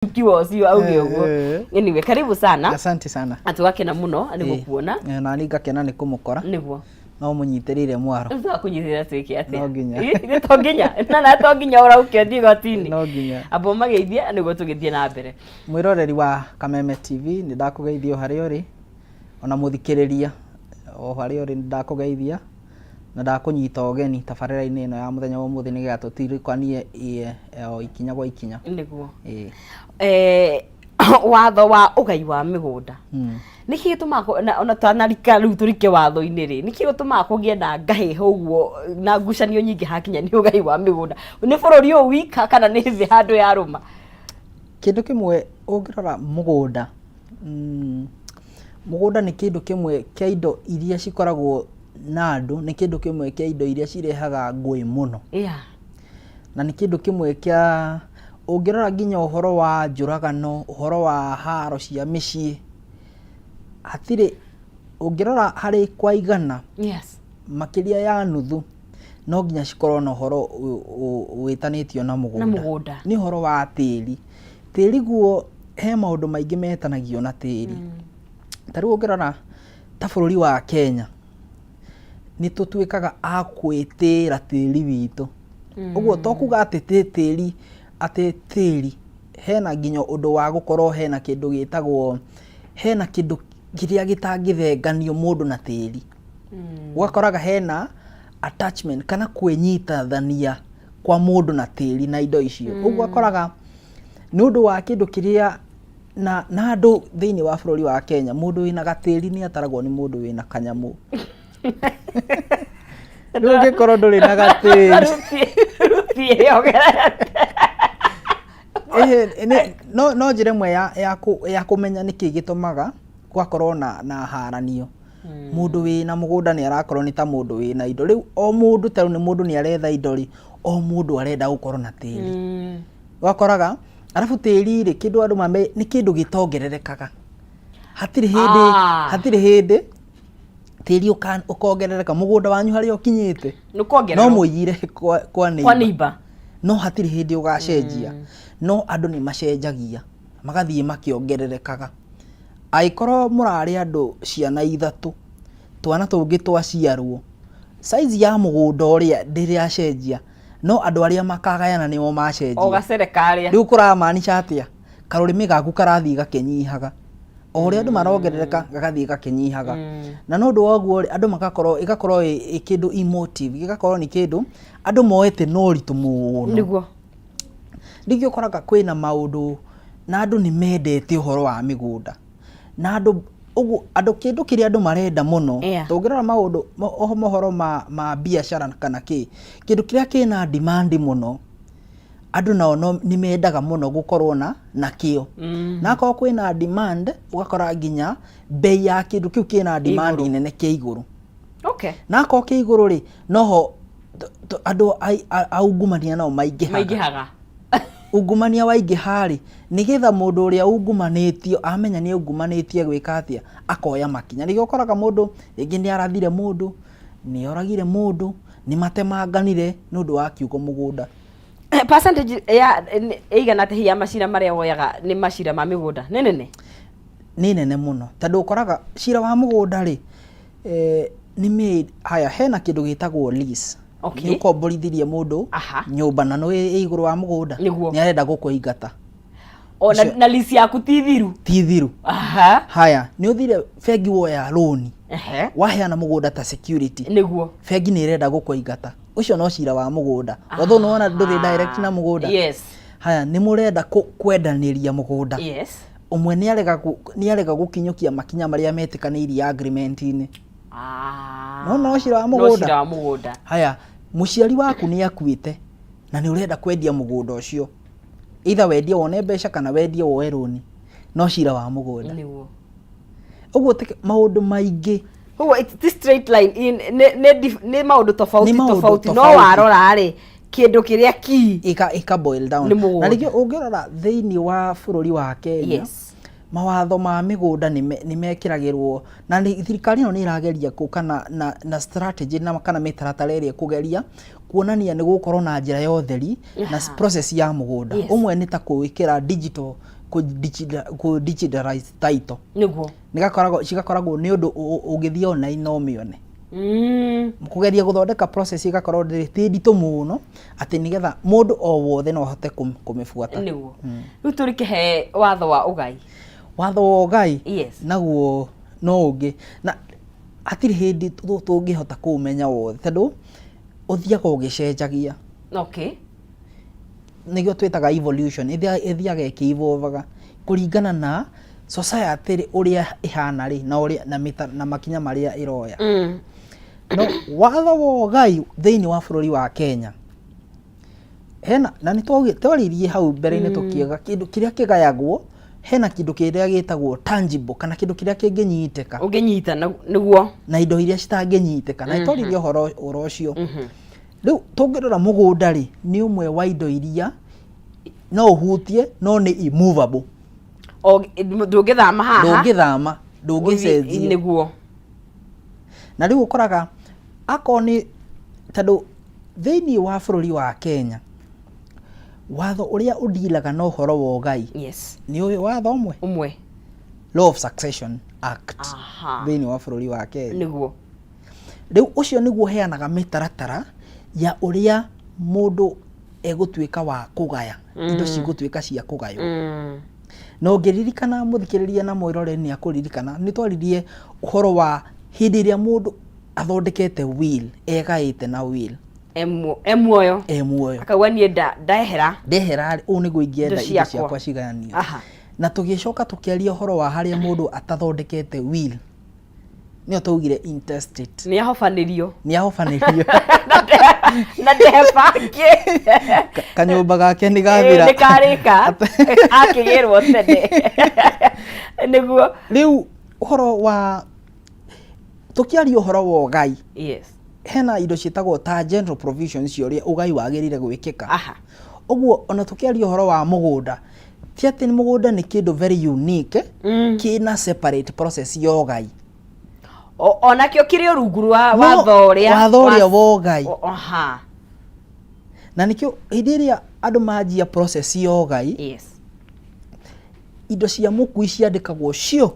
Kiwa ũcio auge ũguo. Anyway, karibu sana. Asante sana. Na tũgakena mũno nĩ gũkuona. Na niĩ ngakena nĩ kũmũkora. Nĩguo. No mũnyitĩrĩire mwaro. Rĩu tũgakũnyitĩrĩra twĩke atĩa? No nginya. Ĩ, to nginya na to nginya ũrauke ũthiĩ igoti-inĩ. No nginya. Amba ũmageithie nĩguo tũgĩthiĩ na mbere. Mwĩroreri wa Kameme TV, nĩ ndakũgeithia o harĩa ũrĩ, ona mũthikĩrĩria o harĩa ũrĩ nĩ ndakũgeithia na ndakũnyita ũgeni tabarĩra-inĩ ĩno ya mũthenya wa ũmũthĩ nĩgetha tũtirikanie o ikinya gwa ikinya. Nĩguo. Ĩĩ. Watho wa ũgai wa mĩgũnda, nĩkĩ gĩtũmaga ona twanarika rĩu tũrike watho-inĩ rĩ, nĩkĩ gĩtũmaga kũgĩe na ngahĩha ũguo na ngucanio nyingĩ hakinya nĩ ũgai wa mĩgũnda? Nĩ bũrũri ũyũ wika kana nĩ thĩ handũ yarũma? Kĩndũ kĩmwe ũngĩrora mũgũnda, mũgũnda nĩ kĩndũ kĩmwe kĩa indo iria cikoragwo na andũ, nĩ kĩndũ kĩmwe kĩa indo iria cirehaga ngũĩ mũno. Na nĩ kĩndũ kĩmwe kĩa, ũngĩrora nginya ũhoro wa njũragano, ũhoro wa haro cia mĩciĩ, hatirĩ, ũngĩrora harĩ kwa igana, makĩria ya nuthu, no nginya cikorwo na ũhoro wĩtanĩtio na mũgũnda. Na mũgũnda. Nĩ ũhoro wa tĩri. Tĩri guo he maũndũ maingĩ metanagio na tĩri. Ta rĩu ũngĩrora ta bũrũri wa Kenya, nĩ tũtuĩkaga a gwĩtĩĩra tĩri witũ. Ũguo to kuga atĩ ti tĩri, atĩ tĩri, hena nginya ũndũ wa gũkorwo hena kĩndũ gĩtagwo, hena kĩndũ kĩrĩa gĩtangĩthenganio mũndũ na tĩri. Ũgakoraga hena attachment kana kwĩnyitithania kwa mũndũ na tĩri na indo icio. Ũguo ũgakoraga nĩ ũndũ wa kĩndũ kĩrĩa na andũ thĩinĩ wa bũrũri wa Kenya, mũndũ wĩna gatĩri nĩ ataragwo nĩ mũndũ wĩna kanyamũ. Rĩu ũngĩkorwo ndũrĩ na gatĩri. Ruti ĩyo. No njĩra ĩmwe ya kũmenya nĩkĩ gĩtũmaga gũgakorwo na haranio. Mũndũ wĩna mũgũnda nĩ arakorwo nĩ ta mũndũ wĩna indo. Rĩu o mũndũ ta rĩu nĩ mũndũ nĩ aretha indo rĩ, o mũndũ arenda gũkorwo na tĩri. Ũgakoraga, arabu tĩri rĩ, kĩndũ andũ mame, nĩ kĩndũ gĩtongererekaga. Hatirĩ hĩndĩ, hatirĩ hĩndĩ tĩri ũkongerereka. Mũgũnda wanyu harĩa ũkinyĩte, Nĩ ũkongererwo. no mũiyire kwa neighbor. Kwa neighbor. No hatirĩ hĩndĩ ũgacenjia. No andũ nĩ macenjagia, magathiĩ makĩongererekaga. Angĩkorwo mũrarĩ andũ ciana ithatũ, twana tũngĩ twaciarwo, size ya mũgũnda ũrĩa ndĩracenjia, no andũ arĩa makagayana nĩo macenjia. O gacere karĩa. Rĩu kũramaanisha atĩa? Karũrĩmĩ gaku karathiĩ gakĩnyihaga. O ũrĩa andũ marongerereka, gagathiĩ gakĩnyihaga. Na nĩ ũndũ wa ũguo rĩ, andũ magakorwo, ĩgakorwo ĩ kĩndũ emotive, gĩgakorwo nĩ kĩndũ andũ moete na ũritũ mũno. Rĩngĩ ũkoraga kwĩna maũndũ na andũ nĩ mendete ũhoro wa mĩgũnda. Na andũ ũguo andũ kĩndũ kĩrĩa andũ marenda mũno, tũngĩrora maũndũ mohoro ma biacara kana kĩ, kĩndũ kĩrĩa kĩna demand mũno, andũ nao nĩ mendaga mũno gũkorwo nakĩo. Na akorwo kwĩna demand, ũgakora nginya bei ya kĩndũ kĩu kĩna demand nene kĩ igũrũ. Na akorwo kĩ igũrũ rĩ, noho andũ aungumania nao maingĩhaga. Maingĩhaga. Ungumania waingĩha rĩ, nĩgetha mũndũ ũrĩa ungumanĩtio amenya nĩ ungumanĩtie gwĩka atĩa, akoya makinya. Nĩkĩo ũkoraga mũndũ rĩngĩ nĩ arathire mũndũ, nĩ oragire mũndũ, nĩ matemanganire nĩ ũndũ wa kiugo mũgũnda. Percentage ya ĩigana atĩa ya macira marĩa woyaga nĩ macira ma mĩgũnda? Nĩ nene? Nĩ nene mũno. Tondũ ũkoraga cira wa mũgũnda rĩ, nĩ haya hena kĩndũ gĩtagwo lease. Nĩ ũkomborithirie mũndũ nyũmba na nĩ ĩ igũrũ wa mũgũnda. Nĩ arenda gũkũingata. O, na lease yaku ti thiru. Ti thiru. Haya, nĩ ũthire bengi woya loan. Waheana mũgũnda ta security. Bengi nĩ ĩrenda gũkũingata. Ũcio no cira wa mũgũnda. Although nĩ wona ndũrĩ direct na mũgũnda. Haya, nĩ mũrenda kwendanĩria mũgũnda. Ũmwe nĩ arega gũkinyũkia makinya marĩa metĩkanĩirie agreement-inĩ. No, no cira wa No mũgũnda. cira wa mũgũnda. Haya, mũciari waku nĩ akuĩte na nĩ ũrenda kwendia mũgũnda ũcio. Either wendie wone mbeca kana wendie woe rũni. No cira wa mũgũnda. Ũguo maũndũ maingĩ. Ũguo ti straight line, nĩ maũndũ tofauti Nĩ maũndũ tofauti. No tofauti. warora rĩ, kĩndũ kĩrĩa key Ika boil down. Nĩ mũgũnda. Na rĩngĩ ũngĩrora thĩinĩ wa bũrũri wa Kenya, mawatho ma mĩgũnda nĩ mekĩragĩrwo, na thirikari ĩno nĩ ĩrageria gũka na strategy na kana mĩtaratara ĩrĩa ĩkũgeria Kuonania nĩ gũkorwo na njĩra ya ũtheri na process ya mũgũnda. Ũmwe nĩ ta kũwĩkĩra digital, kũ digitalize title. Nĩgakoragwo cigakoragwo nĩ ũndũ ũngĩthiĩ online na ũmĩone. Kũgeria gũthondeka process ĩgakorwo ndĩrĩ ti nditũ mũno atĩ nĩgetha mũndũ o wothe no ahote kũmĩbuata. Nĩguo. Rĩu tũrike he watho wa ũgai. Watho wa ũgai naguo no ũngĩ na hatirĩ hĩndĩ tũngĩhota kũũmenya wothe tondũ ũthiaga ũgĩcenjagia. Nĩkĩo twĩtaga evolution, ĩthiaga ĩkĩ evolve-aga kũringana na society rĩ, ũrĩa ĩhana rĩ, na ũrĩa na mĩta, na makinya marĩa ĩroya. No watho wa ũgai thĩinĩ wa bũrũri wa Kenya hena na nĩ twaririe hau mbere-inĩ tũkiuga kĩndũ kĩrĩa kĩgayagwo hena kĩndũ kĩrĩa gĩtagwo tangible kana kĩndũ kĩrĩa kĩngĩnyitĩka. Ũngĩnyita nĩguo. Na indo iria citangĩnyitĩka, na nĩ twaririe ũhoro ũhoro ũcio. Rĩu tũngĩrora mũgũnda rĩ, nĩ ũmwe wa indo iria no ũhutie no nĩ immovable. O ndũngĩthama haha. Ndũngĩthama, ndũngĩcenjio. Na rĩu ũkoraga akorwo nĩ tondũ thĩinĩ wa bũrũri wa Kenya watho ũrĩa ũndilaga na ũhoro wa ũgai nĩ ũyũ watho ũmwe. Ũmwe. Law of Succession Act thĩinĩ wa bũrũri wa Kenya. Rĩu ũcio nĩguo ũheanaga mĩtaratara ya ũrĩa mũndũ egũtuĩka wa kũgaya, indo cigũtuĩka cia kũgaywo. Na ũngĩririkana mũthikĩrĩria na mwĩroreri nĩ akũririkana, nĩ twaririe ũhoro wa hĩndĩ ĩrĩa mũndũ athondekete will, egaĩte na will. E muoyo. E muoyo. Akauga niĩ ndehera. Ndehera rĩ, ũũ nĩguo ingĩenda indo ciakwa cigayanio. Na tũgĩcoka tũkĩaria ũhoro wa harĩa mũndũ atathondekete will. Nĩyo twaugire intestate. Nĩ ahobanĩrio. Nĩ ahobanĩrio. Na ndebange. Kanyũmba gake nĩ gathira. Nĩ karĩka. Akĩgĩrwo tene. Nĩguo. Rĩu ũhoro wa tũkĩaria ũhoro wa ũgai. Hena indo ciĩtagwo ta general provisions cia ũrĩa ũgai wagĩrĩire gwĩkĩka. Ũguo ona tũkĩaria ũhoro wa mũgũnda, ti atĩ mũgũnda nĩ kĩndũ very unique, kĩna separate process ya ũgai. Onakĩo kĩrĩ o rungu rwa watho ũrĩa watho ũrĩa wa ũgai. Na nĩkĩo hĩndĩ ĩrĩa andũ manjia process ya ũgai, indo cia mũkui ciandĩkagwo cio.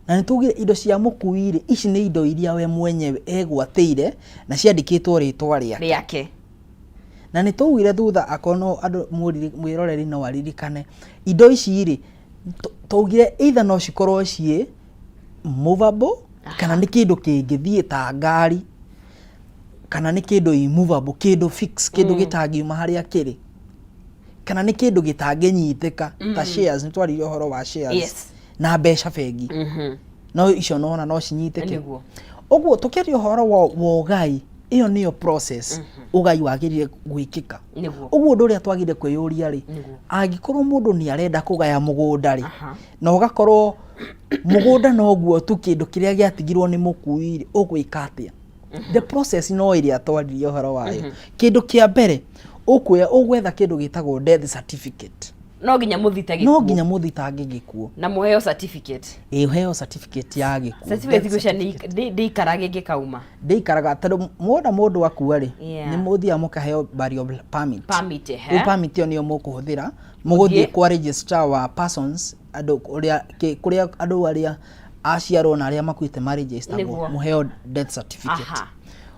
Na nĩ tugire indo cia mũkui rĩ, ici nĩ indo iria we mwenyewe egwatĩire na ciandĩkĩtwo rĩtwa rĩake. Rĩake. Na nĩ twaugire thutha akorwo no andũ mwĩroreri no aririkane, indo ici rĩ, twaugire either no cikorwo ciĩ movable, kana nĩ kĩndũ kĩngĩthiĩ ta ngari, kana nĩ kĩndũ immovable, kĩndũ fix, kĩndũ gĩtangiuma harĩa kĩrĩ, kana nĩ kĩndũ gĩtangĩnyitĩka ta shares. Nĩ twaririe ũhoro wa shares na mbeca bengi, no icio nona no cinyitĩke. Ũguo tũkĩaria ũhoro wa ũgai, ĩyo nĩyo process ũgai wagĩrĩire gwĩkĩka. Ũguo ũndũ ũrĩa twagĩrĩire kwĩyũria rĩ, angĩkorwo mũndũ nĩ arenda kũgaya mũgũnda rĩ, na ũgakorwo mũgũnda noguo tu kĩndũ kĩrĩa gĩatigirwo nĩ mũkui rĩ, ũgwĩka atĩa? The process no ĩrĩa twaririe ũhoro wayo. Kĩndũ kĩa mbere ũkuoya, ũgwetha kĩndũ gĩtagwo death certificate. No nginya mũthite gĩkuũ. No nginya mũthitange gĩkuũ. Na mũheo certificate. Ĩĩ, ũheo certificate ya gĩkuũ. Certificate gũcia ndĩikaraga ĩngĩkauma. Ndĩikaraga tondũ mwona mũndũ akua rĩ, nĩ mũthiaga mũkaheo burial permit. Permit, ehe. Rĩu permit ĩyo nĩyo mũkũhũthĩra mũgũthiĩ kwa registrar wa persons, andũ ũrĩa kũrĩa andũ arĩa aciarwo na arĩa makuĩte marĩgĩstagwo, mũheo death certificate.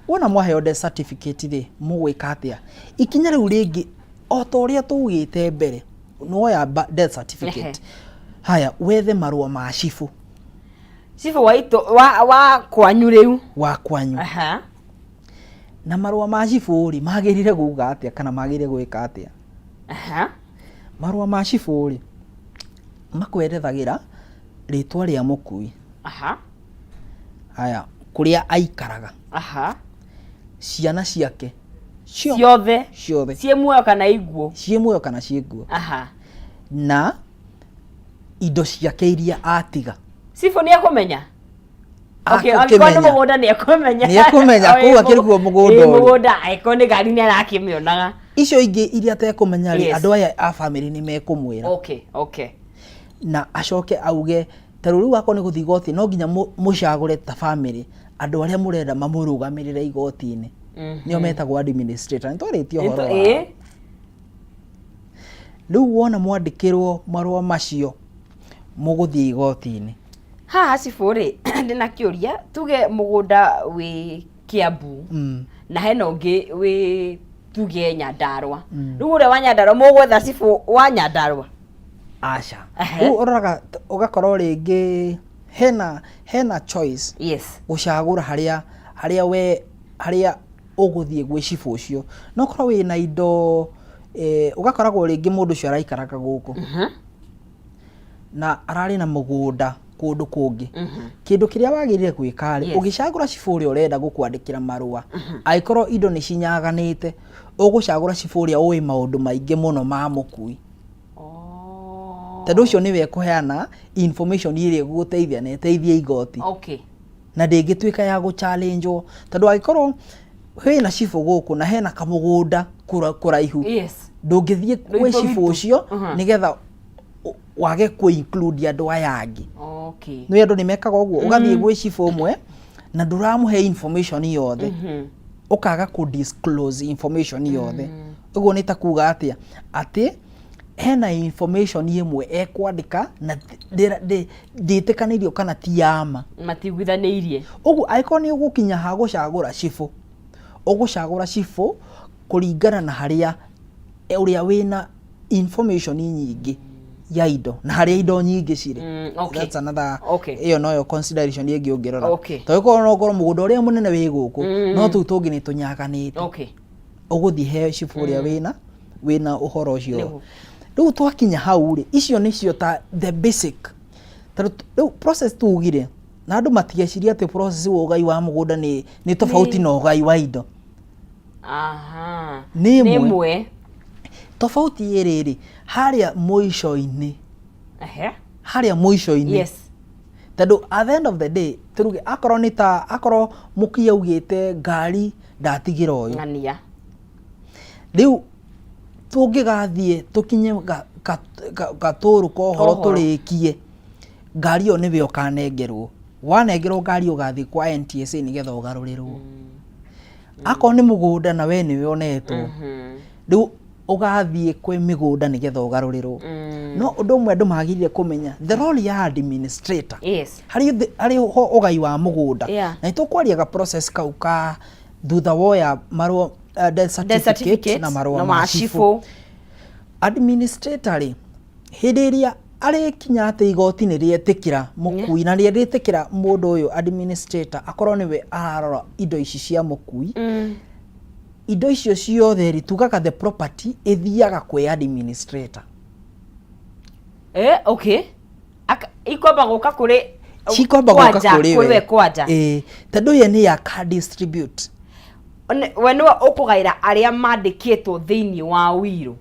Wona mwaheo death certificate rĩ, mũgwĩka atĩa? Ikinya rĩu rĩngĩ o ta ũrĩa tũugĩte mbere, nĩwoya death certificate. Haya, wethe marũa ma cibũ. Cibũ wa itũ, wa kwanyu rĩu. Wa kwanyu. Na marũa ma cibũ rĩ, magĩrĩire kuga atĩa kana magĩrĩire gwĩka atĩa? Marũa ma cibũ rĩ, makwerethagĩra rĩtwa rĩa mũkui. Haya, kũrĩa aikaraga. Ciana ciake ciothe. Ciothe. Ciĩ muoyo kana iguo. Ciĩ muoyo kana ciĩ nguo. Na indo ciake iria atiga. Cibũ nĩ ekũmenya? Okay, angĩkorwo nĩ mũgũnda nĩ ekũmenya. Nĩ ekũmenya, kũu akĩrĩ kuo mũgũnda ũrĩ. Mũgũnda, angĩkorwo nĩ ngari nĩ arakĩmĩonaga. Icio ingĩ iria atekũmenya rĩ, andũ aya a bamĩrĩ nĩ mekũmwĩra. Na acoke auge, ta rĩu akorwo nĩ gũthiĩ igoti, no nginya mũcagũre ta bamĩrĩ andũ arĩa mũrenda mamũrũgamĩrĩre igoti-inĩ. Nĩo metagwo administrator, nĩ twarĩtie ũhoro wao. Rĩu wona mwandĩkĩrwo marũa macio, mũgũthiĩ igoti-inĩ. Haha cibũ rĩ, ndĩna kĩũria, tuge mũgũnda wĩ Kiambu na hena ũngĩ wĩ tuge Nyandarua. Rĩu ũrĩa wa Nyandarua mũgwetha cibũ wa Nyandarua? Aca. Ehe. Rĩu ũroraga ũgakorwo rĩngĩ hena choice gũcagũra harĩa we harĩa ũgũthiĩ gwĩ cibũ ũcio. No ũkorwo wĩna indo ũgakoragwo rĩngĩ mũndũ ũcio araikaraga gũkũ na ararĩ na mũgũnda kũndũ kũngĩ. Kĩndũ kĩrĩa wagĩrĩire gwĩka rĩ, ũgĩcagũra cibũ ũrĩa ũrenda gũkwandĩkĩra marũa, angĩkorwo indo nĩ cinyaganĩte, ũgũcagũra cibũ ũrĩa ũĩ maũndũ maingĩ mũno ma mũkui. Tondũ ũcio nĩwe ekũheana information ĩrĩa ĩgũgũteithia na ĩteithie igoti. Na ndĩngĩtuĩka ya gũ challenge wo. Tondũ angĩkorwo wĩna cibũ gũkũ na hena kamũgũnda kũraihu, ndũngĩthiĩ gwĩ Rũitũ cibũ witũ. ũcio nĩgetha wage kũ include andũ aya angĩ. Nĩ andũ nĩ mekaga ũguo, ũgathiĩ gwĩ cibũ ũmwe na ndũramũhe information yothe, ũkaga kũ disclose information yothe. Ũguo nĩ ta kuga atĩa? Atĩ hena information ĩmwe ekwandĩka na ndĩtĩkanĩirio kana ti ya ma. Matiguithanĩirie. Ũguo angĩkorwo nĩ ũgũkinya ha gũcagũra cibũ, ũgũcagũra cibũ kũringana na harĩa ũrĩa wĩna information nyingĩ ya indo na harĩa indo nyingĩ cirĩ. That's another, ĩyo noyo consideration ĩngĩ ũngĩrora. Tondũ korwo no ũkorwo mũgũnda ũrĩa mũnene wĩ gũkũ, no tũu tũngĩ nĩ tũnyaganĩte. Ũgũthiĩ he cibũ ũrĩa wĩna ũhoro ũcio. Rĩu twakinya hau rĩ, icio nĩcio ta the basic. Tondũ rĩu process tugire, na andũ matigecirie atĩ process wa ũgai wa mũgũnda nĩ tofauti na ũgai wa indo. Nĩ Nĩ ĩmwe. ĩmwe. Tofauti ĩrĩ rĩ, harĩa mũico-inĩ. Harĩa mũico-inĩ. Tondũ at the end of the day, turuge akorwo nĩ ta, akorwo mũkia augĩte ngari ndatigĩra ũyũ. Ng'ania. Rĩu tũngĩgathiĩ tũkinye gatũrũ ka ũhoro Ũhoro. tũrĩkie, ngari ĩyo nĩwe ũkanengerwo. Wanengerwo ngari ũgathiĩ kwa NTSA nĩgetha ũgarũrĩrwo. Akorwo nĩ mũgũnda na we nĩwe ũnetwo, rĩu ũgathiĩ kwĩ mĩgũnda nĩgetha ũgarũrĩrwo. No ũndũ ũmwe andũ magĩrĩire kũmenya, the role ya administrator harĩ ũgai wa mũgũnda. Na nĩtũkwaria ga process kau ka thutha woya marũa, death Death certificate certificate na marũa na ma ma cibũ. cibũ. Administrator rĩ, hĩndĩ ĩrĩa arĩkinya atĩ igoti nĩ rĩetĩkĩra mũkui na rĩetĩkĩra mũndũ ũyũ administrator akorwo nĩwe ararora indo ici cia mũkui, indo icio ciothe rĩ, tugaga the property ĩthiaga kwĩ administrator. Okay. Ikwamba gũka kũrĩ Cikwamba gũka kwanja, kũrĩ kũrĩ we. we kwanja. Tondũ ye nĩ aka distribute. We nĩwe ũkũgaĩra arĩa mandĩkĩtwo thĩinĩ wa will.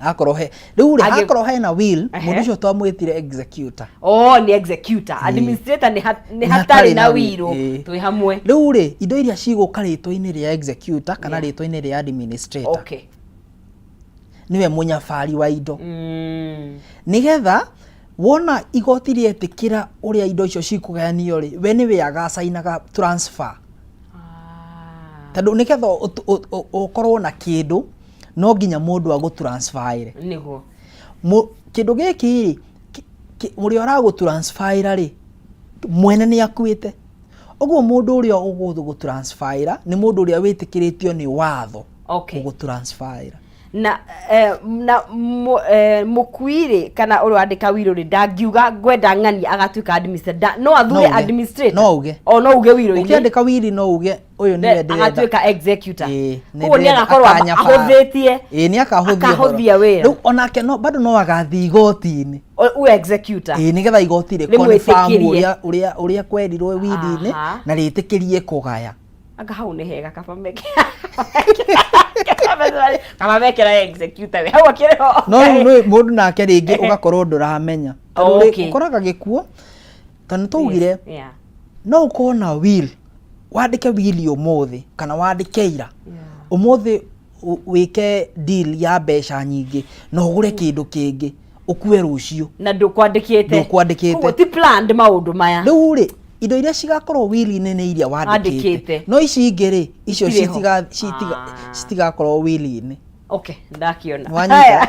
Akorwo he rĩu rĩ, hakorwo hena will, mũndũ ũcio twamwĩtire executor. Oh, nĩ executor. Administrator nĩ Nĩ hatarĩ hatarĩ na na will, will, twĩ hamwe. Rĩu rĩ, indo iria cigũka rĩtwa-inĩ rĩa executor kana rĩtwa-inĩ rĩa administrator. Nĩwe mũnyabari wa indo. Nĩgetha wona igoti rĩetĩkĩra ũrĩa indo icio cikũgayanio rĩ, we nĩwe agacainaga transfer. Tondũ nĩgetha ũkorwo na kĩndũ, no nginya mũndũ agũtransferĩre. Kĩndũ gĩkĩ rĩ, ũrĩa ũragũtransferĩra rĩ, mwene nĩ akuĩte. Ũguo mũndũ ũrĩa ũgũgũtransferĩra nĩ mũndũ ũrĩa wĩtĩkĩrĩtio nĩ watho gũgũtransferĩra. Na mũkui rĩ, kana ũrĩa wandĩka will rĩ, ndangiuga ngwenda ng'ani agatuĩka administrator. No athure No uge. administrator? No uge. O no uge will-inĩ? Ũkĩandĩka will no uge ũyũ nĩwe ndĩrenda. Agatuĩka executor. Ĩĩ, nĩ Koguo nĩ ndĩrenda agakorwo akanyabara. ahũthĩtie. Ĩĩ, nĩ akahũthia ũhoro. Akahũthia wĩra. Rĩu onake bado no agathiĩ igoti-inĩ. Uwe executor. Ĩĩ, nĩgetha igoti rĩ Rĩmwĩtĩkĩrie. confirm ũrĩa kwerirwo will-inĩ na rĩtĩkĩrie kũgaya. Anga hau nĩ hega, kaba meke. Kaba mekera executor we. Hau akĩrĩ ho. No rĩu nĩ mũndũ nake rĩngĩ ũgakorwo ndũramenya. Tondũ rĩ, ũkoraga gĩkuũ, tondũ nĩ twaugire, no ũkorwo na will, wandĩke will ũmũthĩ kana wandĩke ira. Ũmũthĩ wĩke deal ya mbeca nyingĩ na ũgũre kĩndũ kĩngĩ, ũkue rũciũ. Na ndũkwandĩkĩte. Ndũkwandĩkĩte. Koguo ti planned maũndũ maya. Rĩu rĩ, Indo iria cigakorwo will-inĩ nĩ iria wandĩkĩte. Wandĩkĩte. No ici ingĩ rĩ, icio Itirĩ ho. citiga Ah. citigakorwo will-inĩ. Okay, ndakiona. Wanyita.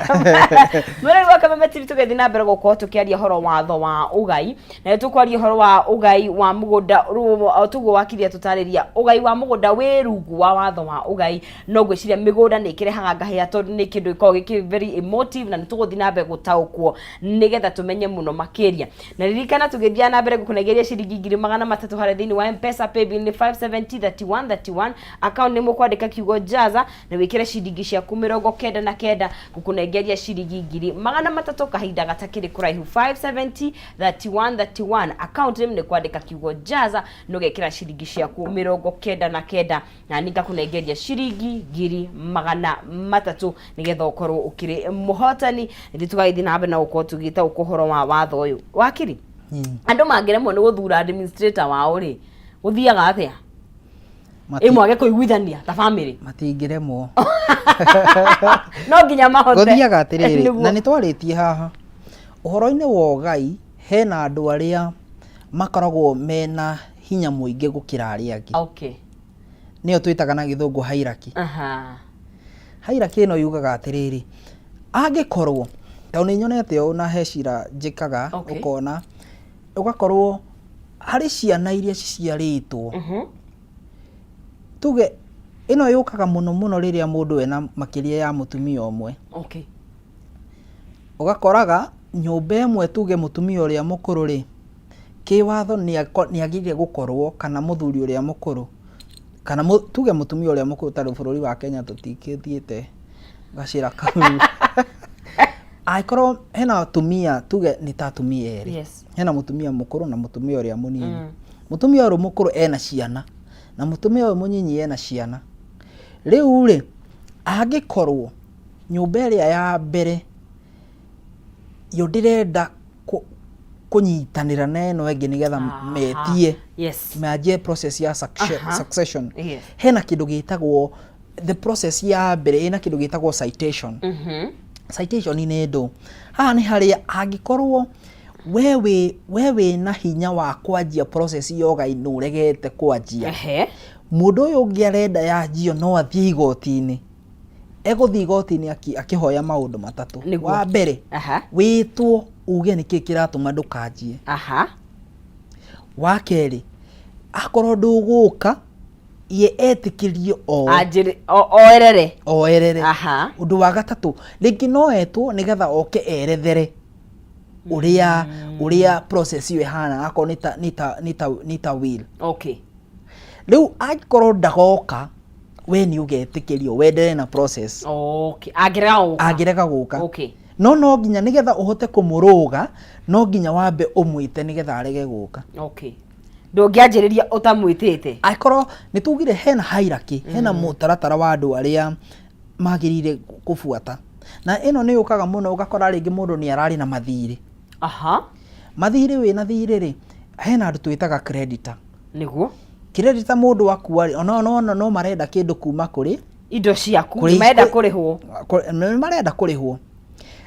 Mwĩrori wa Kameme TV, tũgĩthiĩ na mbere gũkorwo tũkĩaria ũhoro watho wa ũgai, na nĩ tũkwaria ũhoro wa ũgai wa mũgũnda. Rĩu tuguo wakiria tũtarĩria ũgai wa mũgũnda wĩ rungu wa watho wa ũgai, no ngwĩciria mĩgũnda nĩ ĩkĩrehaga ngahĩha tondũ nĩ kĩndũ gĩkoragwo gĩkĩ very emotive, na nĩ tũgũthiĩ na mbere gũtaũkwo nĩgetha tũmenye mũno makĩria. Na ririkana, tũgĩthiaga na mbere gũkũnengeria ciringi 300,000 harĩa thĩinĩ wa M-Pesa. Paybill nĩ 570 31 31, account nĩ mũkwandĩka kiugo "Jaza" na wĩkĩre ciringi ciaku 99. Gũkũnengeria ciringi 300,000 kahinda gatakĩrĩ kũraihu. 570 31 31, account name nĩ kwandĩka kiugo "Jaza" na ũgekĩra ciringi ciaku 99, na nĩ ngakũnengeria ciringi 300,000 nĩgetha ũkorwo ũkĩrĩ mũhotani. Ithuĩ tũgagĩthiĩ na mbere na gũkorwo tũgĩtaũkwo ũhoro wa watho ũyũ. Wakiri, andũ mangĩremwo nĩ gũthura administrator wao rĩ, gũthiaga atĩa? Ĩ mwage kũiguithania ta family? Matingĩremwo. No nginya mahote. Gũthiaga atĩrĩrĩ, Nĩguo. na nĩ twarĩtie haha ũhoro-inĩ wa ũgai, hena andũ arĩa makoragwo mena hinya mũingĩ gũkĩra arĩa angĩ, nĩyo twĩtaga na Gĩthũngũ hierarchy. Hierarchy ĩno yugaga atĩrĩrĩ, angĩkorwo tondũ nĩ nyonete ũũ na he cira njĩkaga, ũkona ũgakorwo harĩ ciana iria ciciarĩtwo, tuge ĩno yũkaga mũno mũno rĩrĩa mũndũ ena makĩria ya mũtumia ũmwe. Ũgakoraga nyũmba ĩmwe, tuge mũtumia ũrĩa mũkũrũ rĩ, kĩwatho nĩ agĩrĩire gũkorwo kana mũthuri ũrĩa mũkũrũ kana tuge mũtumia ũrĩa mũkũrũ, tondũ bũrũri wa Kenya tũtikĩthiĩte gacĩra kau. Angĩkorwo hena atumia, tuge nĩ ta atumia erĩ, hena mũtumia mũkũrũ na mũtumia ũrĩa mũnini. Mũtumia ũyũ mũkũrũ ena ciana na mũtumia ũyũ mũnyinyi ena ciana. Rĩu rĩ, angĩkorwo nyũmba ĩrĩa ya mbere yo ndĩrenda kũnyitanĩra na ĩno ĩngĩ nĩgetha metie manjie process ya succession, hena kĩndũ gĩtagwo the process ya mbere, ĩna kĩndũ gĩtagwo citation. Citation nĩ ndũ haha nĩ harĩa angĩkorwo we wĩna hinya wa kwanjia process ya ũgai nĩ ũregete kwanjia, mũndũ ũyũ ũngĩ arenda yanjio, no athiĩ igoti-inĩ. Egũthiĩ igoti-inĩ akĩhoya maũndũ matatũ. Wa mbere, wĩtwo uge nĩkĩ kĩratũma ndũkanjie. Wa kerĩ, akorwo ndũgũka, ye etĩkĩrio o Oerere. Oerere. Ũndũ wa gatatũ, rĩngĩ no etwo nĩgetha oke erethere ũrĩa process ĩyo ĩhana, akorwo nĩ ta will. Rĩu angĩkorwo ndagoka, we nĩ ũgetĩkĩrio wenderee na process. Okay, angĩrega gũka. Angĩrega gũka. No nginya nĩgetha ũhote kũmũrũga, no nginya wambe ũmwĩte nĩgetha arege gũka. Okay, ndũngĩanjĩrĩria ũtamwĩtĩte. Angĩkorwo nĩ tugire hena hierarchy, hena mũtaratara wa andũ arĩa magĩrĩire kũbuata, na ĩno nĩ yũkaga mũno ũgakora rĩngĩ mũndũ nĩ ararĩ na mathirĩ. Mathirĩ, wĩna thirĩ rĩ, hena andũ twĩtaga creditor. Creditor, mũndũ akua rĩ, ona no marenda kĩndũ kuma kũrĩ Indo ciaku. Marenda kũrĩhwo. Nĩ marenda kũrĩhwo,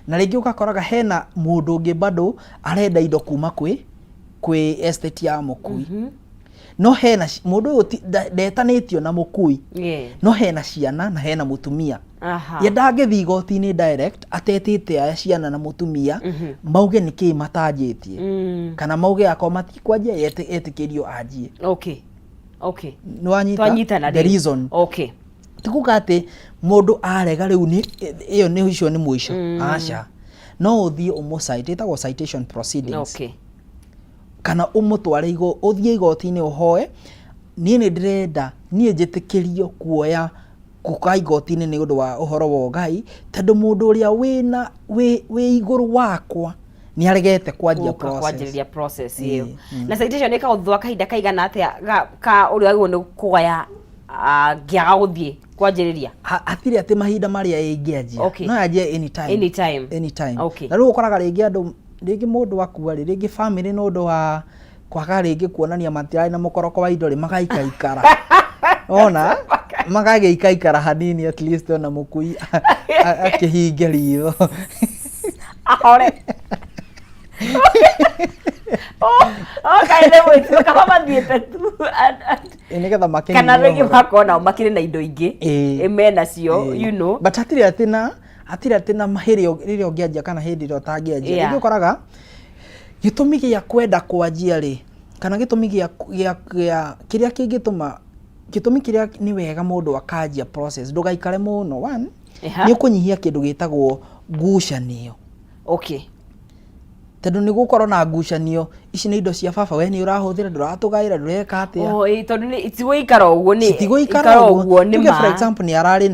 na rĩngĩ ũgakoraga hena mũndũ ũngĩ bado arenda indo kuma kwĩ estate ya mũkui, no hena mũndũ ũyũ ndetanĩtio na mũkui, no hena ciana na hena mũtumia. Ye ndangĩthiĩ igoti-inĩ direct atetĩte aya ciana na mũtumia mauge nĩkĩĩ matanjĩtie, kana mauge akorwo matikwanjia, ye etĩkĩrio anjie. Nĩ wanyita? Twanyitana The rĩu. reason ti kuga atĩ mũndũ arega rĩu nĩ ĩyo nĩ ũcio nĩ mũico, aca. No ũthiĩ ũmũ-cite, ĩtagwo citation proceedings, kana ũmũtware ũthiĩ igoti-inĩ ũhoe, niĩ nĩ ndĩrenda niĩ njĩtĩkĩrio kuoya gũka igoti-inĩ nĩ ũndũ wa ũhoro wa ũgai, tondũ mũndũ ũrĩa wĩna wĩ igũrũ wakwa nĩ aregete kwanjia Gũka process. Kwanjĩrĩria process ĩyo. Ĩĩ. Na citation ĩkagwo thutha wa kahinda kaigana atĩa ka ũrĩa wagĩrĩirwo nĩ kũgaya angĩaga gũthiĩ kwanjĩrĩria? Hatirĩ atĩ mahinda marĩa ĩngĩanjia. No yanjie anytime. Anytime. Anytime. Na rĩu ũkoraga rĩngĩ andũ, rĩngĩ mũndũ akua rĩ, rĩngĩ family nĩ ũndũ wa kwaga rĩngĩ kuonania matirarĩ na mũkoroko wa indo rĩ, magaikaikara, ona magagĩikaikara hanini, at least ona mũkui akĩhinge ritho. Ahore. Kaĩ nĩ mwĩtio kaba mathiĩte tu. Ĩ, nĩgetha makenio Kana nĩ rĩngĩ ũhoro. makorwo nao makĩrĩ na indo ingĩ. Ĩĩ. Ĩ, menacio, Ĩĩ. you know. But hatirĩ atĩ na hatirĩ atĩ na hĩrĩ rĩrĩa ũngĩanjia kana hĩndĩ ĩrĩa ũtangĩanjia. Rĩngĩ ũkoraga gĩtũmi gĩa kwenda kwanjia rĩ, kana gĩtũmi gĩa kĩrĩa kĩngĩtũma, gĩtũmi kĩrĩa nĩ wega mũndũ akanjia process, ndũgaikare mũno. One, nĩ ũkũnyihia kĩndũ gĩtagwo ngucanio. Tondũ nĩ gũkorwo na ngucanio, ici nĩ indo cia baba, we nĩ ũrahũthĩra, ndũratũgaĩra, ndũreka atĩa. Oh, ĩĩ, tondũ nĩ itigũikara ũguo nĩ Citigũikara ikara ũguo nĩ Tuge for ma. example nĩ ararĩ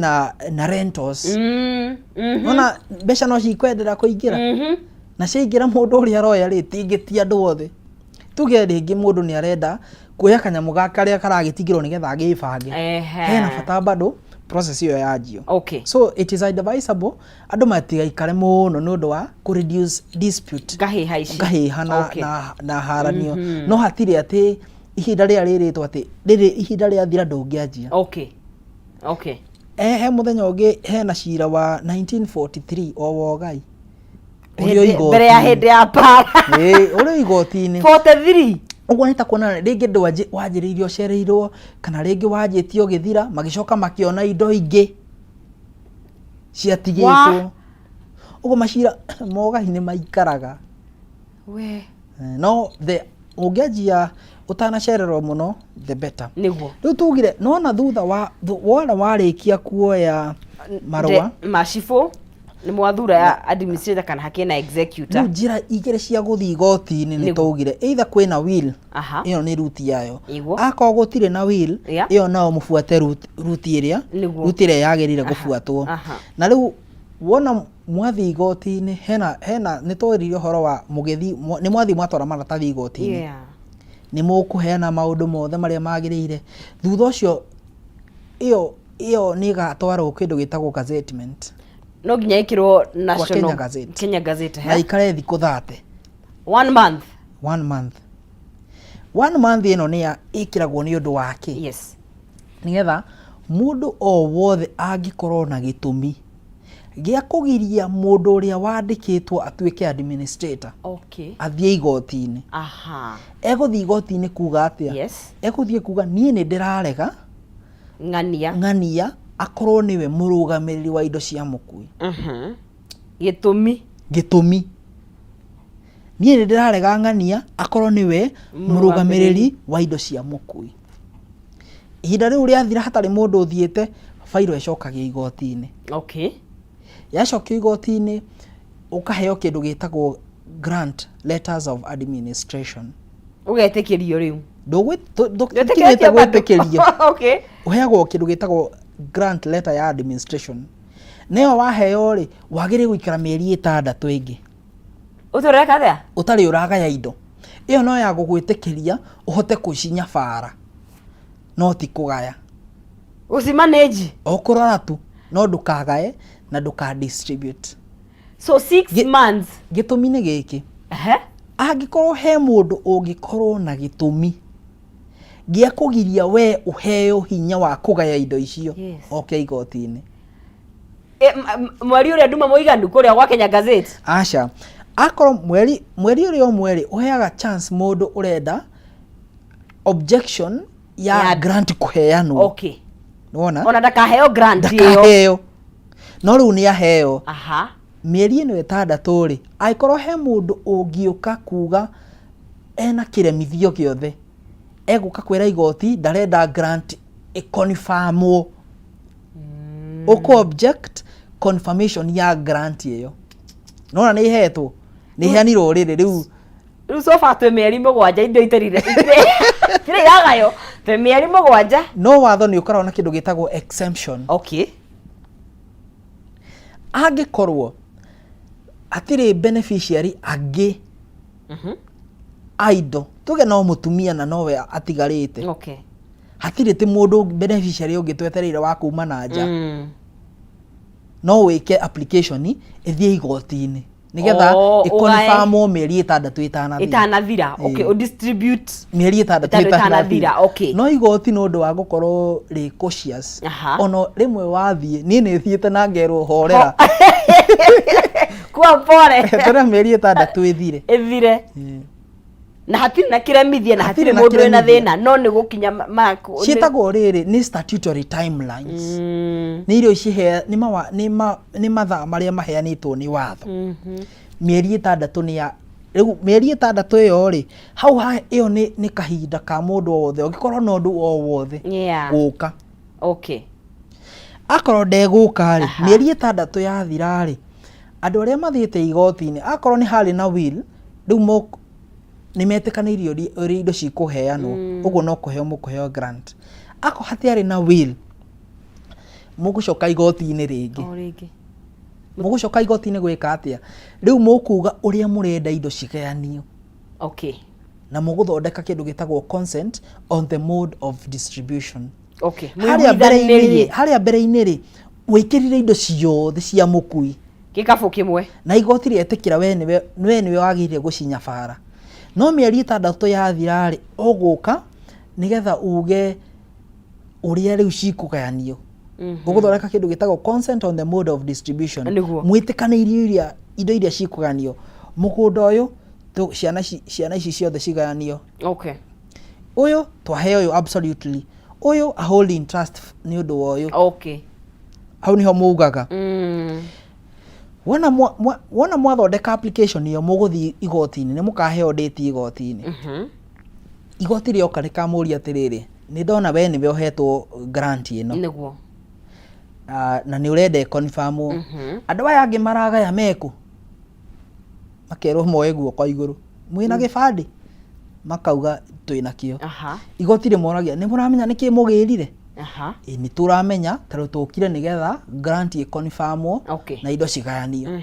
na rentals. Nona mbeca no cikwendera kũingĩra. Na ciaingĩra mũndũ ũrĩa aroya rĩ, tingĩ ti andũ othe. Tuge rĩngĩ mũndũ nĩ arenda kuoya kanyamũ gake karĩa karagĩtigĩrwo nĩgetha agĩbange. Hena bata bado process ĩyo yanjio. So it is advisable andũ matigaikare mũno nĩ ũndũ wa kũ reduce dispute. Ngahĩha ici. Ngahĩha na haranio. No hatirĩ atĩ ihinda rĩrĩa rĩrĩtwo atĩ rĩrĩ ihinda rĩathira ndũngĩanjia. He mũthenya ũngĩ hena cira wa 1943 o wogai. Ũrĩ o Mbere ya igoti-inĩ. hĩndĩ ya mbara. Ĩĩ, ũrĩ o igoti-inĩ. 43. Ũguo nĩ ta kuonania rĩngĩ wanjĩrĩirie ũcereirwo, kana rĩngĩ wanjĩtie ũgĩthira, magĩcoka makĩona indo ingĩ ciatigĩtwo. Ũguo macira mogai nĩ maikaraga. No the ũngĩanjia ũtanacererwo mũno the better. Nĩguo. Rĩu tugire nona thutha wa wona warĩkia kuoya marũa macibũ nĩ mwathura ya administrator kana hakĩrĩ na executor. Rĩu njĩra igĩrĩ cia gũthiĩ igoti-inĩ nĩ twaugire either kwĩna will, ĩyo nĩ route yayo. Akorwo gũtirĩ na will, ĩyo no mũbuate route ĩrĩa route ĩrĩa yagĩrĩire gũbuatwo. Na rĩu wona mwathiĩ igoti-inĩ hena nĩ twaririe ũhoro wa mũgĩthiĩ nĩ mwathiĩ mwatwara maratathi igoti-inĩ. Nĩ mũkũheana maũndũ mothe marĩa magĩrĩire. Thutha ũcio ĩyo nĩ ĩgatwarwo kĩndũ gĩtagwo gazettement. No nginya ĩkĩrwo national Kenya Gazette. Kenya Gazette, Na ikare thikũ 30. 1 month. 1 month. 1 month ĩno nĩ ya ĩkĩragwo nĩ ũndũ wa kĩ? Nĩgetha mũndũ o wothe angĩkorwo na gĩtũmi gĩa kũgiria mũndũ ũrĩa wandĩkĩtwo atuĩke administrator, athiĩ igoti-inĩ. Egũthiĩ igoti-inĩ kuga atĩa? Egũthiĩ kuga niĩ nĩ ndĩrarega Ng'ania. Ng'ania akorwo nĩwe mũrũgamĩrĩri wa indo cia mũkui. Gĩtũmi. Gĩtũmi. Niĩ nĩ ndĩrarega Ng'ania akorwo nĩwe mũrũgamĩrĩri wa indo cia mũkui. Ihinda rĩu rĩathira hatarĩ mũndũ ũthiĩte, bairo ĩcokagio igoti-inĩ. Yacokio igoti-inĩ, ũkaheo kĩndũ gĩtagwo grant letters of administration. Ũgetĩkĩrio rĩu. Ndũkinyĩte gwĩtĩkĩrio. Ũheagwo kĩndũ gĩtagwo grant letter ya administration. Nayo waheo rĩ, wagĩrĩire gũikara mĩeri 6 ĩngĩ. Ũtũreka atĩa? Ũtarĩ ũragaya indo. Ĩyo no ya gũgwĩtĩkĩria ũhote kũcinyabara, no ti kũgaya. Gũcimanage? O kũrora tu, no ndũkagae na ndũka distribute. So 6 months. Gĩtũmi nĩ gĩkĩ. Angĩkorwo he mũndũ ũngĩkorwo na gĩtũmi gĩa kũgiria we ũheo hinya wa kũgaya indo icio, oke igoti-inĩ. Mweri ũrĩa nduma mũiganu kũrĩa gwa Kenya Gazette? Aca. Akorwo mweri ũrĩa ũmwe rĩ, ũheaga chance mũndũ ũrenda objection ya grant kũheanwo. Nĩwona? Ona ndakaheo grant ĩyo. Ndakaheo. No rĩu nĩ aheo. Mĩeri ĩno 6 rĩ, angĩkorwo he mũndũ ũngĩũka kuga ena kĩremithio gĩothe, egũka kwĩra igoti ndarenda grant ĩkonfamwo. Ũkũ object confirmation ya grant ĩyo. Nĩwona nĩ ĩhetwo, nĩ ĩheanirwo rĩrĩ rĩu. Rĩu so far twĩ mĩeri 7 indo itarire. Itirĩ iragaywo, twĩ mĩeri 7. No watho nĩ ũkoragwo na kĩndũ gĩtagwo exemption. Angĩkorwo hatirĩ beneficiary angĩ a indo, tuge no mũtumia na nowe atigarĩte. Hatirĩ ti mũndũ beneficiary ũngĩ twetereire wa kuma na nja. No wĩke application ĩthiĩ igoti-inĩ nĩgetha ĩkonfirmwo mĩeri 6 ĩtanathira. Ĩtanathira. Okay, ũdistribute. Mĩeri 6 6 ĩtanathira. No igoti nĩ ũndũ wa gũkorwo rĩ cautious. Ona rĩmwe wathiĩ, niĩ nĩ thiĩte na ngerwo horera. Kuwa pole. Eterera mĩeri 6 ĩthire. Ĩthire. Na hatirĩ na kĩremithia na Hatirĩ hatirĩ na mũndũ wĩna kĩremithia. thĩna, no nĩ gũkinya Ciĩtagwo rĩrĩ nĩ statutory timelines. Nĩ irio cihe nĩ mawa nĩ ma nĩ mathaa marĩa maheanĩtwo nĩ watho. Mĩeri 6 nĩ ya rĩu mĩeri 6 ĩyo rĩ, hau ha ĩyo nĩ kahinda ka mũndũ o wothe ũngĩkorwo na ũndũ o wothe gũka. Akorwo ndegũka rĩ, mĩeri 6 yathira rĩ, andũ arĩa mathiĩte igoti-inĩ, akorwo nĩ harĩ na will, rĩu nĩ metĩkanĩirie ũrĩa indo cikũheanwo, ũguo no kũheo mũkũheo grant. Akorwo hatiarĩ na will, mũgũcoka igoti-inĩ rĩngĩ. O rĩngĩ. Mũgũcoka igoti-inĩ gwĩka atĩa? Rĩu mũkuga ũrĩa mũrenda indo cigayanio. Na mũgũthondeka kĩndũ gĩtagwo consent on the mode of distribution. Harĩa mbere-inĩ rĩ, Mũiguithanĩrie. Harĩa mbere-inĩ rĩ, wĩkĩrire indo ciothe cia mũkui gĩkabũ kĩmwe. Na igoti rĩetĩkĩra we nĩwe wagĩrĩire gũcinyabara. No mĩeri 6 yathira rĩ, ũgũka nĩgetha uge ũrĩa rĩu cikũgayanio. Ũgũthondeka kĩndũ gĩtagwo consent on the mode of distribution. Mwĩtĩkanĩirie iria indo iria cikũgayanio. Mũgũnda ũyũ ciana ici ciothe cigayanio. Ũyũ twaheo ũyũ absolutely. Ũyũ a hold in trust nĩ ũndũ wa ũyũ. Hau niho mugaga. Wona mwathondeka application ĩyo, mũgũthiĩ igoti-inĩ, nĩ mũkaheo date igoti-inĩ. Igoti rĩoka rĩkamũria atĩrĩrĩ, nĩ ndona we nĩwe ũhetwo grant ĩno. Ah, na nĩ ũrenda ĩconfirmwo. Andũ aya angĩ maragaya meku? Makerwo moe guoko igũrũ. Mwĩna gĩbandĩ? Makauga twĩna kĩo. Igoti rĩmoragia, nĩ mũramenya nĩkĩ mũgĩrire? Ĩ, nĩ tũramenya tondũ tũkire nĩgetha grant ĩconfirmwo na indo cigayanio.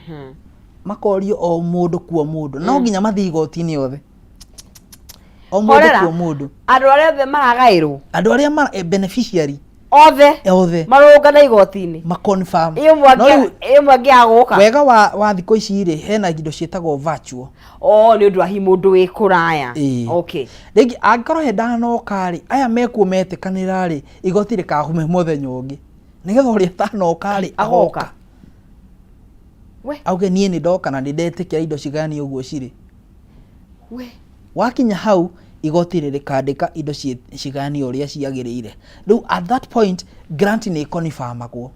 Makorio o mũndũ kuo mũndũ. No nginya mathiĩ igoti-inĩ othe. O mũndũ Horera. kuo mũndũ. Andũ arĩa othe maragaĩrwo. Andũ arĩa beneficiary othe othe marũrũngana igoti-inĩ. Ma confirm. Ĩmwe No rĩu ĩmwe angĩaga gũka. Wega wa thikũ ici rĩ, hena indo ciĩtagwo virtual. Oh, nĩ ũndũ wa hihi mũndũ wĩ kũraya. Ĩĩ. Rĩngĩ angĩkorwo he ndanoka rĩ, aya mekuo metĩkanĩra rĩ, igoti rĩkahume mũthenya ũngĩ nĩgetha ũrĩa ũtanoka rĩ agoka. Agoka. We. Auge niĩ nĩ ndoka na nĩ ndetĩkĩra indo cigayanio ũguo cirĩ. We. Wakinya hau igoti rĩkandĩka indo cigayanio ũrĩa ciagĩrĩire. Rĩu at that point grant nĩ ĩkonifamagwo.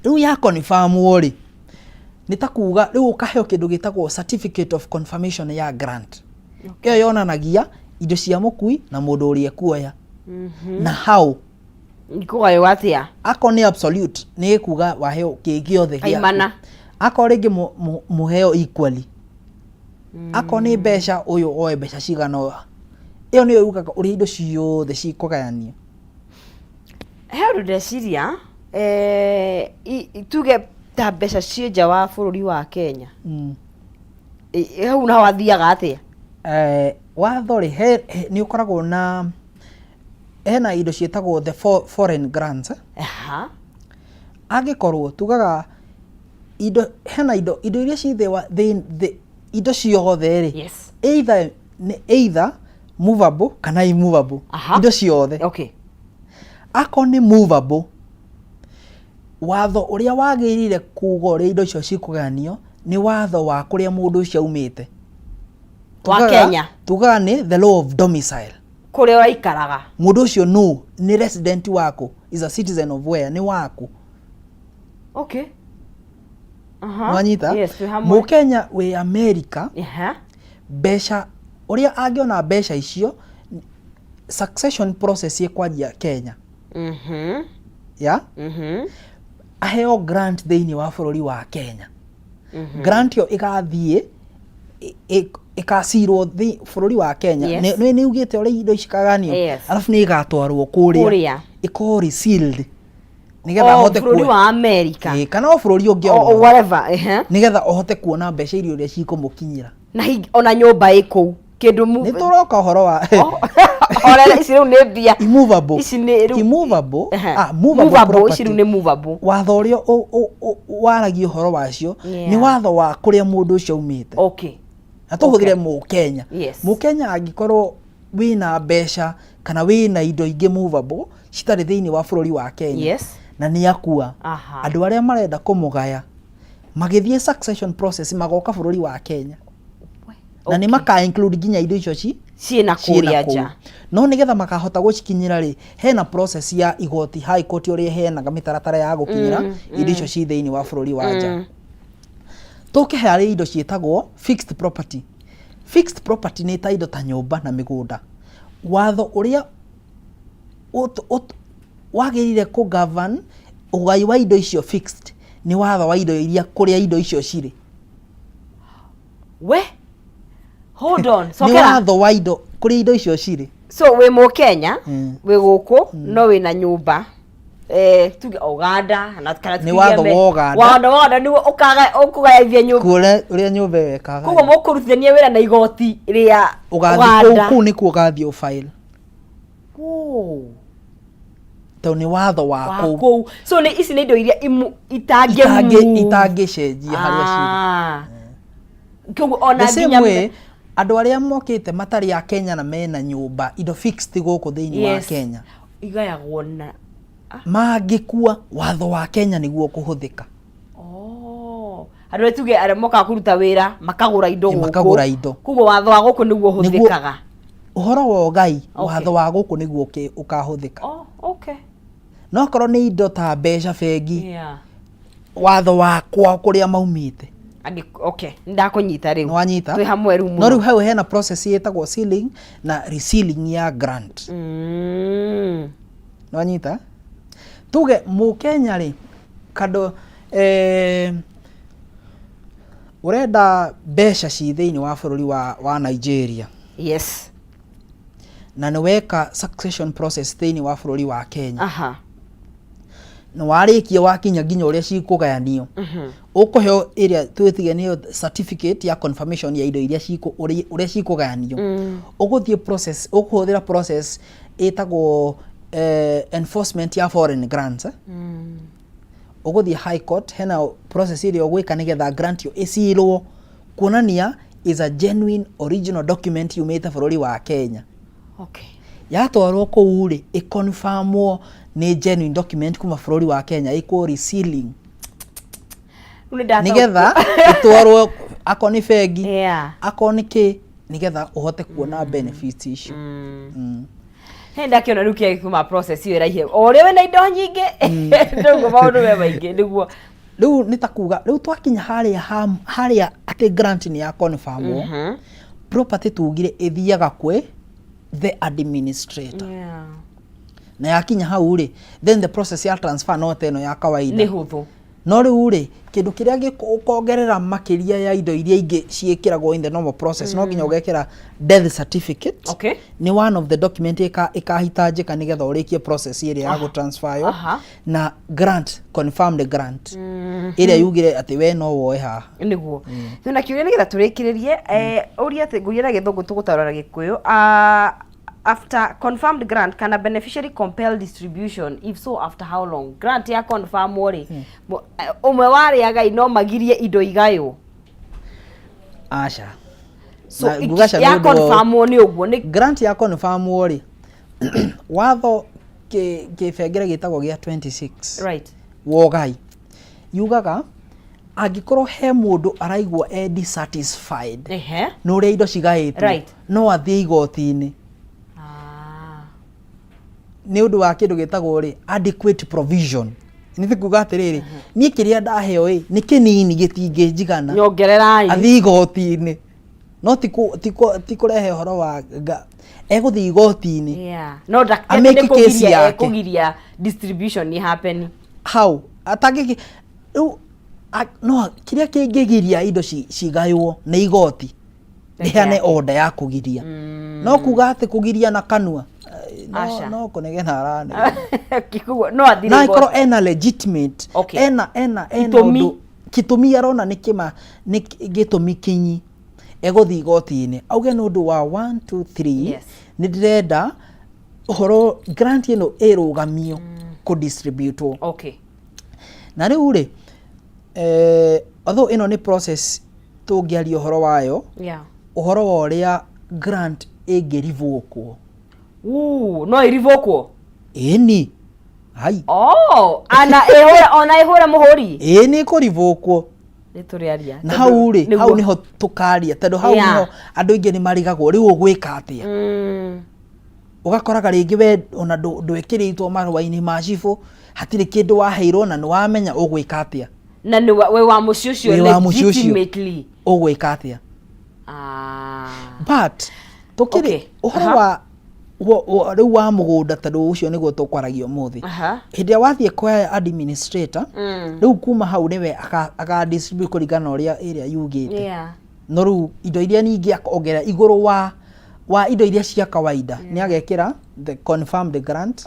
Rĩu ya confirmwo rĩ, nĩ ta kuga rĩu ũkaheo kĩndũ gĩtagwo certificate of confirmation ya grant. Ĩyo yonanagia indo cia mũkui na mũndũ ũrĩa ekuoya na hau. Ikũgaywo atĩa? Akorwo nĩ absolute, nĩ kuga waheo kĩ gĩothe gĩaku. Kaimana. Akorwo rĩngĩ mũheo equally, akorwo nĩ mbeca, ũyũ oe mbeca cigana ũũ. Ĩyo nĩyo yugaga ũrĩa indo ciothe cikũgayanio. He ũndũ ndeciria, tuge ta mbeca ciĩ nja wa bũrũri wa Kenya. Hau naho athiaga atĩa? Watho rĩ, nĩ ũkoragwo na hena indo ciĩtagwo the foreign grants, eh? Angĩkorwo tugaga indo, hena indo iria ci thĩ wa thĩ, indo ciothe rĩ, either nĩ either movable kana immovable. Indo ciothe. Akorwo nĩ movable, watho ũrĩa wagĩrĩire kuga ũrĩa indo icio cikũgayanio nĩ watho wa kũrĩa mũndũ ũcio aumĩte. Wa Kenya. Tugaga nĩ the law of domicile. Kũrĩa ũraikaraga. Mũndũ ũcio nũ nĩ resident waku, is a citizen of where, nĩ waku. Nwanyita? Yes, twĩ hamwe. Mũkenya wĩ America, mbeca ũrĩa angĩona mbeca icio, succession process ĩkwanjia Kenya. Ya aheo grant thĩinĩ wa bũrũri wa Kenya. Grant ĩyo ĩgathiĩ ĩkacirwo bũrũri wa Kenya. Nĩ ugĩte ũrĩa indo ici ikaganio. Alafu nĩ ĩgatwarwo kũrĩa. Kũrĩa. Ĩkorwo resealed nĩgetha O ahote bũrũri wa America. Ĩĩ, kana o bũrũri ũngĩ o O wothe. whatever. Nĩgetha ũhote kuona mbeca iria ũrĩa cikũmũkinyĩra. Na ona nyũmba ĩ kũu. Kĩndũ Nĩ tũroka ũhoro wa Horera, ici rĩu nĩ mbia. Immovable. Ici nĩ rĩu Immovable. Ah, movable Movable, property. ici rĩu nĩ movable. Watho ũrĩa waragia ũhoro wacio nĩ watho wa kũrĩa mũndũ ũcio aumĩte. Na tũhũthĩre Mũkenya. Mũkenya angĩkorwo wĩna mbeca kana wĩna indo ingĩ movable citarĩ thĩinĩ wa bũrũri wa Kenya na nĩ akua, andũ arĩa marenda kũmũgaya magĩthiĩ succession process magoka bũrũri wa Kenya. Na nĩ maka include nginya indo icio ci ciĩna ciĩna kũrĩa kũu. nja. No nĩgetha makahota gũcikinyĩra rĩ, hena process ya igoti, High Court, ũrĩa ĩheanaga mĩtaratara ya gũkinyĩra indo icio ci thĩinĩ wa bũrũri wa nja. Tũke harĩ indo ciĩtagwo fixed property. Fixed property nĩ ta indo ta nyũmba na mĩgũnda. Watho ũrĩa wagĩrĩire kũ govern ũgai wa indo icio fixed nĩ watho wa indo iria kũrĩa indo icio cirĩ. We, hold on. Nĩ Cokera. watho wa indo kũrĩa indo icio cirĩ. So wĩ Mũkenya, wĩ gũkũ, no wĩna nyũmba tuge Uganda na kana Nĩ tuge watho wa Uganda. Watho wa Uganda nĩguo ũkũgayaithia nyũmba. Kuona ũrĩa nyũmba ĩyo ĩkaga. Koguo mũkũrutithania wĩra na igoti rĩa Ũgathiĩ kũu. Uganda. Kũu nĩkuo ũgathiĩ ũfile. Oh. Tondũ nĩ watho wa Wa kũu. kũu. So nĩ ici nĩ indo iria itangĩ move. Itangĩcenjia harĩa cirĩ. Ah. Koguo ona The same nginya way, andũ arĩa mokĩte matarĩ a Kenya na mena nyũmba, indo fixed gũkũ thĩinĩ wa Kenya, Igayagwo na mangĩkua, watho wa Kenya nĩguo ũkũhũthĩka. Oh. Andũ arĩa tuge arĩa mokaga kũruta wĩra makagũra indo gũkũ. Makagũra indo. Koguo watho wa gũkũ nĩguo ũhũthĩkaga. Ũhoro wa ũgai, watho wa gũkũ nĩguo ũkahũthĩka. Oh, okay. No akorwo nĩ indo ta mbeca bengi, watho wa kwao kũrĩa maumĩte. Okay, ndakũnyita rĩu. Nĩwanyita? Twĩ hamwe rĩu No mũno. rĩu hau hena process ĩtagwo sealing na resealing ya grant. Nĩwanyita? Tuge Mũkenya rĩ, kando ũrenda mbeca ci thĩinĩ wa bũrũri wa Nigeria. Na nĩ weka succession process thĩinĩ wa bũrũri wa Kenya. Na warĩkia wakinya nginya ũrĩa cikũgayanio. Ũkũheo ĩrĩa twĩtige nĩyo certificate ya confirmation ya indo iria ũrĩa cikũgayanio. Ũgũthiĩ process, ũkũhũthĩra process ĩtagwo enforcement ya foreign grants. Ũgũthiĩ High Court, hena process ĩrĩa ũgwĩka nĩgetha grant ĩyo ĩcirwo kuonania is a genuine original document yumĩte bũrũri wa Kenya. Yatwarwo kũu rĩ, ĩconfirmwo nĩ genuine document kuma bũrũri wa Kenya, ĩkwo resealing. Rĩu nĩ ndataũkwo. Nĩgetha ĩtwarwo akorwo nĩ bengi, akorwo nĩ kĩ, nĩgetha ũhote kuona benefits icio. He ndakĩona rĩu kĩrĩa gĩtũmaga process ĩyo ĩraihe. O ũrĩa wĩna indo nyingĩ, noguo maũndũ me maingĩ nĩguo. Rĩu nĩ ta kuga, rĩu twakinya harĩa harĩa atĩ grant nĩ ya confirmwo, property tugire ĩthiaga kwĩ the administrator. Na yakinya hau rĩ, then the process ya transfer no ta ĩno ya kawaida. Nĩ hũthũ. No rĩu rĩ, kĩndũ kĩrĩa ũkongerera makĩria ya indo iria ingĩ ciĩkĩragwo in the normal process, no nginya ũgekĩra death certificate. Nĩ one of the document ĩkahitanjĩka nĩgetha ũrĩkie process ĩrĩa ya gũtransfer yo. Na grant, confirmed grant. Ĩrĩa yugire atĩ we no woe haha. Nĩguo. Twĩna kĩũria nĩgetha tũrĩkĩrĩrie. Ũria atĩ ngũria na Gĩthũngũ tũgũtaũra na Gĩkũyũ. After confirmed grant, can a beneficiary compel distribution? If so, after how long? Grant ya confirm rĩ, ũmwe wa arĩa agai no magirie indo igaywo? Aca. So, Na nguga aca ya nĩ ũndũ wa confirmwo nĩ ũguo, nĩ grant ya confirmwo rĩ, watho kĩbengere gĩtagwo gĩa 26. Wogai. Yugaga angĩkorwo he mũndũ araigua e dissatisfied nĩ ũrĩa indo cigaĩtwo, no athiĩ igoti-inĩ. Nĩ ũndũ wa kĩndũ gĩtagwo rĩ, adequate provision. Nĩ kuga atĩrĩrĩ, niĩ kĩrĩa ndaheo ĩ, nĩ kĩnini gĩtingĩnjigana. Nyongererai. Athiĩ igoti-inĩ. No ti kũrehe ũhoro wa egũthiĩ igoti-inĩ. No Amake nĩ case kũgiria, yake. ekũgiria distribution ni happen. How? Atangĩki, rĩu, no, kĩrĩa kĩngĩgiria indo cigaywo nĩ igoti. Rĩheane order ya kũgiria. No kuga atĩ kũgiria na kanua, Aca. no kũnegena aranegena. Kĩguo, no athire Na igoti. ĩkorwo ena legitimate, ena Gĩtũmi. ũndũ, gĩtũmi arona nĩ kĩma, nĩ gĩtũmi kinyi. Egũthiĩ igoti-inĩ. Auge nĩ ũndũ wa 1, 2, 3, nĩ ndĩrenda ũhoro grant ĩno ĩrũgamio kũdistributwo. Na rĩu rĩ, although ĩno nĩ process tũngĩaria ũhoro wayo, ũhoro wa ũrĩa grant ĩngĩrivũkwo. Ooh, no ĩrivũkwo? Ĩni. Hai. Oh, ana ĩhũre, ona ĩhũre mũhũri? Ĩĩ, nĩ ĩkũrivũkwo. Nĩ tũrĩaria. Na hau rĩ, hau nĩho tũkaria, tondũ hau nĩho andũ aingĩ nĩ marigagwo rĩu ũgwĩka atĩa. Ũgakoraga rĩngĩ we ona ndwĩkĩrĩtwo marũa-inĩ ma cibũ, hatirĩ kĩndũ waheirwo na nĩ wamenya ũgwĩka atĩa. Na nĩ wĩ wa mũciĩ ũcio. Wĩ wa mũciĩ ũcio. Legitimately. Ũgwĩka atĩa? Ah. But tũkĩrĩ ũhoro wa rĩu wa mũgũnda, tondũ ũcio nĩguo tũkwaragia ũmũthĩ. Hĩndĩ ĩrĩa wathiĩ kwa administrator, rĩu kuma hau nĩwe aka distribute kũringana na ũrĩa ĩrĩa yugĩte. No rĩu indo iria ningĩ akongerera igũrũ wa indo iria cia kawaida, nĩ agekĩra the confirmed grant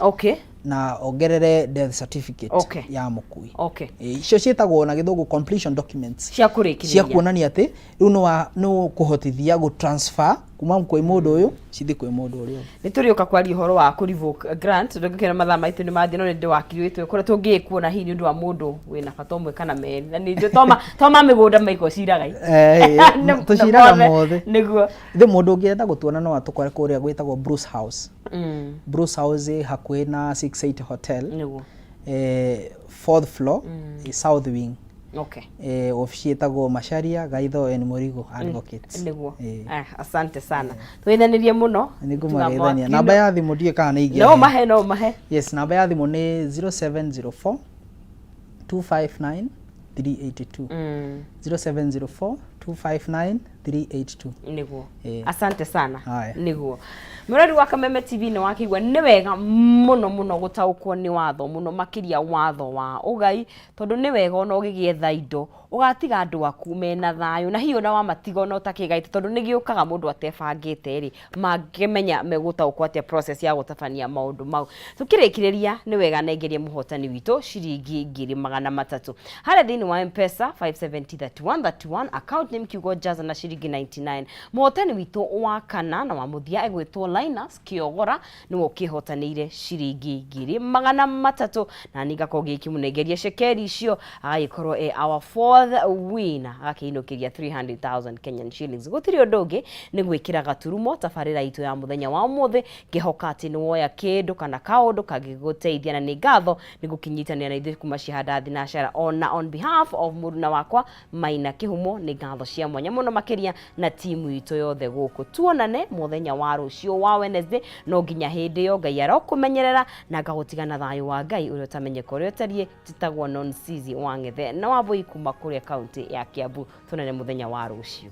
na ongerere death certificate ya mũkui. Icio ciĩtagwo na Gĩthũngũ completion documents. Cia kũrĩkĩrĩria. Cia kuonania atĩ rĩu nĩ ũkũhotithia gũ transfer kuma kwĩ mũndũ ũyũ cithiĩ kwĩ mũndũ ũrĩa ũngĩ. Nĩ tũrĩũka kwaria ũhoro wa kũ revoke grant, tondũ ngĩkĩona mathaa maitũ nĩ mathiĩ, no nĩ ndĩ wakiri witũ kũrĩa tũngĩkuona hihi nĩ ũndũ wa mũndũ wĩna bata ũmwe kana merĩ, na nĩ to ma mĩgũnda maiko ciraga. Tũciraga mothe. Nĩguo. Thĩ mũndũ ũngĩenda gũtuona no atũkore kũrĩa gwĩtagwo Bruce House. Bruce House ĩ hakuhĩ na 68 Hotel. Fourth floor, south wing. Obici ĩtagwo Macharia Gaitho and Murigo Advocates. Nĩguo. Ah, asante sana, twĩthanĩrie mũno. Nĩ ngũmageithania. Namba ya thimũ ndiũĩ kana nĩ ingĩahe. No mahe, no mahe. Yes, namba ya thimũ nĩ 0704 259 382. 0704 259 382. Nĩguo. Eh. Asante sana. Haya. Nĩguo, mũrori wa Kameme TV, nĩ wakĩigua nĩ wega mũno mũno gũtaũkwo nĩ watho, mũno makĩria watho wa ũgai, tondũ nĩ wega ona ũgĩgĩetha indo ũgatiga andũ aku mena thayũ, na hihi ona wamatiga ona ũtakĩgaĩte, tondũ nĩ gĩũkaga mũndũ atebangĩte rĩ, mangĩmenya megũtaũkwo atĩa process ya gũtabania maũndũ mau. Tũkĩrĩkĩrĩria, nĩ wega nengerie mũhotani witũ ciringi 300,000 harĩa thĩinĩ wa Mpesa 5703131, account name kiugo Jaza na ciringi 99. Mũhotani witũ wa kana na wa mũthia egwĩtwo Linus Kĩogora, nĩwe ũkĩhotanĩire ciringi 300,000, na niĩ ngakorwo ngĩkĩmũnengeria cekeri icio, agagĩkorwo e our fourth winner, agakĩinũkĩria 300,000 Kenyan shillings. Gũtirĩ ũndũ ũngĩ, nĩ gwĩkĩra gaturumo tabarĩra itũ ya mũthenya wa ũmũthĩ, ngĩhoka atĩ nĩ woya kĩndũ kana kaũndũ kangĩgũteithia, na nĩ ngatho nĩ gũkĩnyitanĩra na ithuĩ kuma cihanda thinacara. Ona on behalf of mũruna wakwa Maina Kĩhumo, nĩ ngatho cia mwanya mũno makĩria na timu itũ yothe gũkũ. Tuonane mũthenya wa rũciũ wa Wednesday. No nginya hĩndĩ ĩyo, Ngai arokũmenyerera na ngagũtiga na thayũ wa Ngai ũrĩa ũtamenyeka ũrĩa ũtariĩ. Tĩtagwo Nonsizi wa Ng'ethe na Wambũi kuma kũrĩa kaunti ya Kiambu. Tuonane mũthenya wa rũciũ.